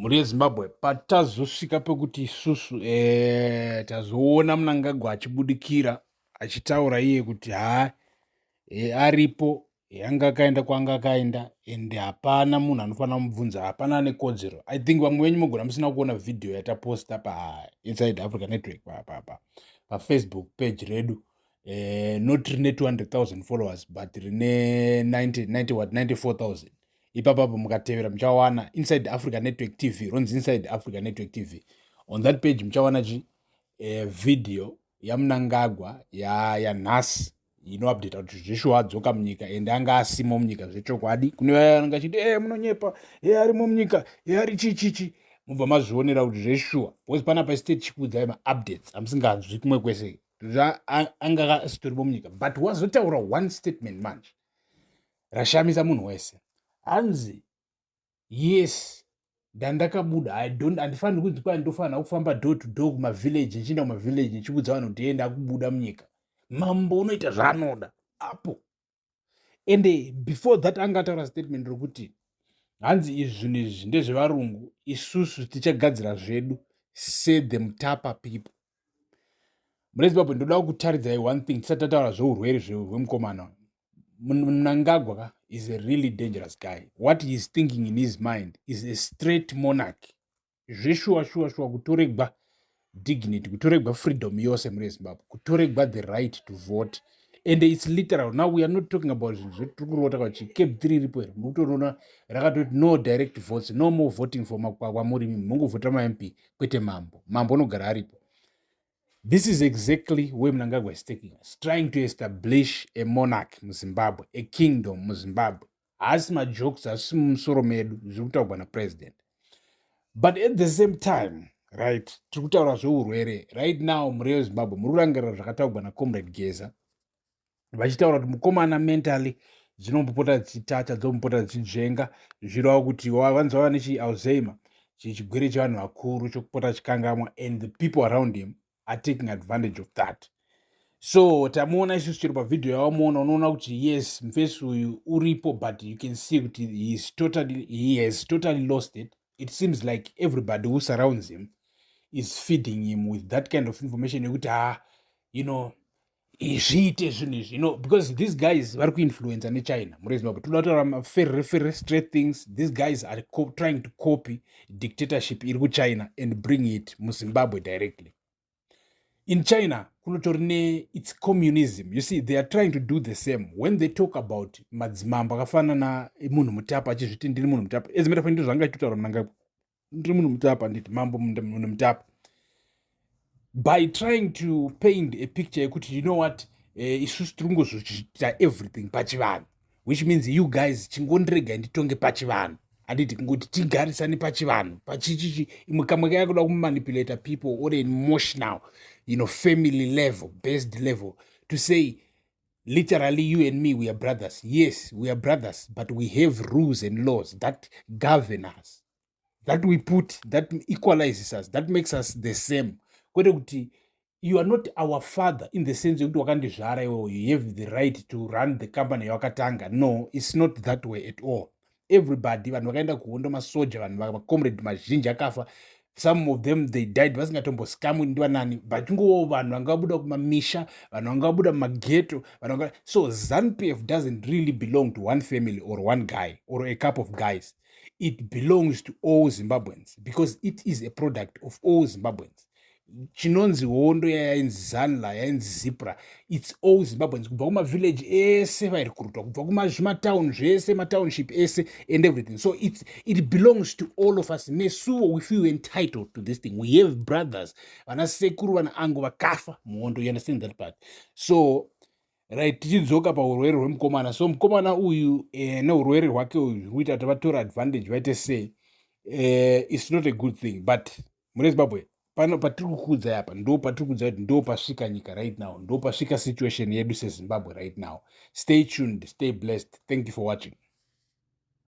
Mhuri yeZimbabwe, patazosvika pekuti isusu tazoona Mnangagwa achibudikira achitaura iye kuti ha aripo, anga akaenda kwaanga akaenda and hapana munhu anofanira kumubvunza, hapana ane kodzero. I think vamwe venyu mogona musina kuona vhidhiyo yataposta paInside Africa Network paFacebook page redu, not rine 200 000 followers but rine 90, 90 what, 94 000 ipapapo. Mukatevera muchawana Inside Africa Network TV, ronzi Inside Africa Network TV. On that page muchawana chi video yaMnangagwa yanhasi inoupdata kuti zveshuwa adzoka munyika ende anga asimo munyika zvechokwadi. Kune vaya vanenge achiti munonyepa, arimo munyika, ari chichichi, mubva mazvionera kuti zveshuwa, because panapa isite tichikuudzai maupdates amusinganzwi kumwe kwese. Anga asitorimo munyika, but wazotaura one statement manje rashamisa munhu wese. Hanzi, "Yes, ndandakabuda, I don't, handifaniri kunzi kwai ndofanira kufamba door to door kumavillage, ndichienda kumavillage ndichiudza vanhu kuti ndakubuda munyika. Mambo unoita zvaanoda apo." Ende before that anga ataura statement rokuti hanzi izvi zvinhu izvi ndezvevarungu, isusu tichagadzira zvedu sethe Mutapa people. Mune Zimbabwe, ndoda kutaridzai one thing tisati tataura zveurwere hwemukomana. Mnangagwa is a really dangerous guy. What he is thinking in his mind is a straight monarch, zveshuwa shuwa shuwa, kutoregwa dignity, kutoregwa freedom yose mune Zimbabwe, kutoregwa the right to vote. And it's literal. Now we are not talking about zvinhu zvetiri kurota kwachi CAB 3 iripo here. Muri rakatoti no direct votes, no more voting for kwamuri, mungovhotera maMP kwete mambo. Mambo unogara aripo. This is exactly where Mnangagwa is taking us, trying to establish a monarch muZimbabwe, a kingdom muZimbabwe. Haasi majokes, haasi mumusoro medu zviri kutaurwa napresident. But at the same time, right, tiri kutaura zveurwere right now. Mhuri yeZimbabwe, muri kurangarira zvakataurwa nacomrade Geza vachitaura kuti mukomana mentally dzinombopota dzichitacha, dzombopota dzichidzvenga, zvireva kuti vanzi vava nechiAlzheimer, chigwere chevanhu vakuru chokupota chikangamwa, and the people around him are taking advantage of that. So tamuona isusu chero pavhidhiyo yavamuona, unoona kuti yes, mufesi uyu uripo, but you can see kuti he has totally lost it. It seems like everybody who surrounds him is feeding him with that kind of information yekuti ha, zviite zvinhu izvi, because these guys vari kuinfluenca neChina. Muri Zimbabwe, toda kutaura maferre ferre, straight things. These guys are trying to copy dictatorship iri kuChina and bring it muZimbabwe directly. In China kunotori ne, it's communism, you see. They are trying to do the same. When they talk about madzimambo akafanana munhu Mutapa, achizviti ndiri munhu Mutapa, as matter ndo zvanga achitotaura Mnangagwa, ndiri munhu Mutapa, nditi mambo munhu Mutapa, by trying to paint a picture yekuti, you know what, isusu tiri kungozvoita everything pachivanhu, which means you guys chingondiregai nditonge pachivanhu, handiti, kungoti tigarisane pachivanhu pachichichi. Imwe kamwe kaya kuda kumanipulata people on emotional, family level, based level, to say literally, you and me, we are brothers. Yes, we are brothers, but we have rules and laws that govern us, that we put, that equalizes us, that makes us the same. Kwete kuti you are not our father in the sense yekuti wakandizvara iwewo, you have the right to run the company yawakatanga. No, it's not that way at all. Everybody, vanhu vakaenda kuhondo, masoja, vanhu, macomrade mazhinji akafa. Some of them, they died vasingatombozikamwi ndivanani, but ingowo vanhu vanga vabuda kumamisha, vanhu vanga vabuda mumageto, vanhu vanga. So ZANU PF doesn't really belong to one family or one guy or a couple of guys. It belongs to all Zimbabweans because it is a product of all Zimbabweans. Chinonzi hondo yainzi ZANLA, yainzi ZIPRA, it's all Zimbabweans, kubva kumavillage ese vairikurutwa, kubva kumazvimatown zvese, matownship ese and everything. So it belongs to all of us. Nesuwo we feel entitled to this thing. We have brothers, vana sekuru, vana angu vakafa muhondo. You understand that part? So right, tichidzoka paurwere hwemukomana. So mukomana uyu neurwere hwake uyu zviri kuita kuti vatora advantage, vaite sei, it's not a good thing. But mune Zimbabwe, pano patiri kukuudzai apa, ndo patiri kuudzai kuti ndo pasvika nyika right now, ndo pasvika situation yedu seZimbabwe right now. Stay tuned, stay blessed. Thank you for watching.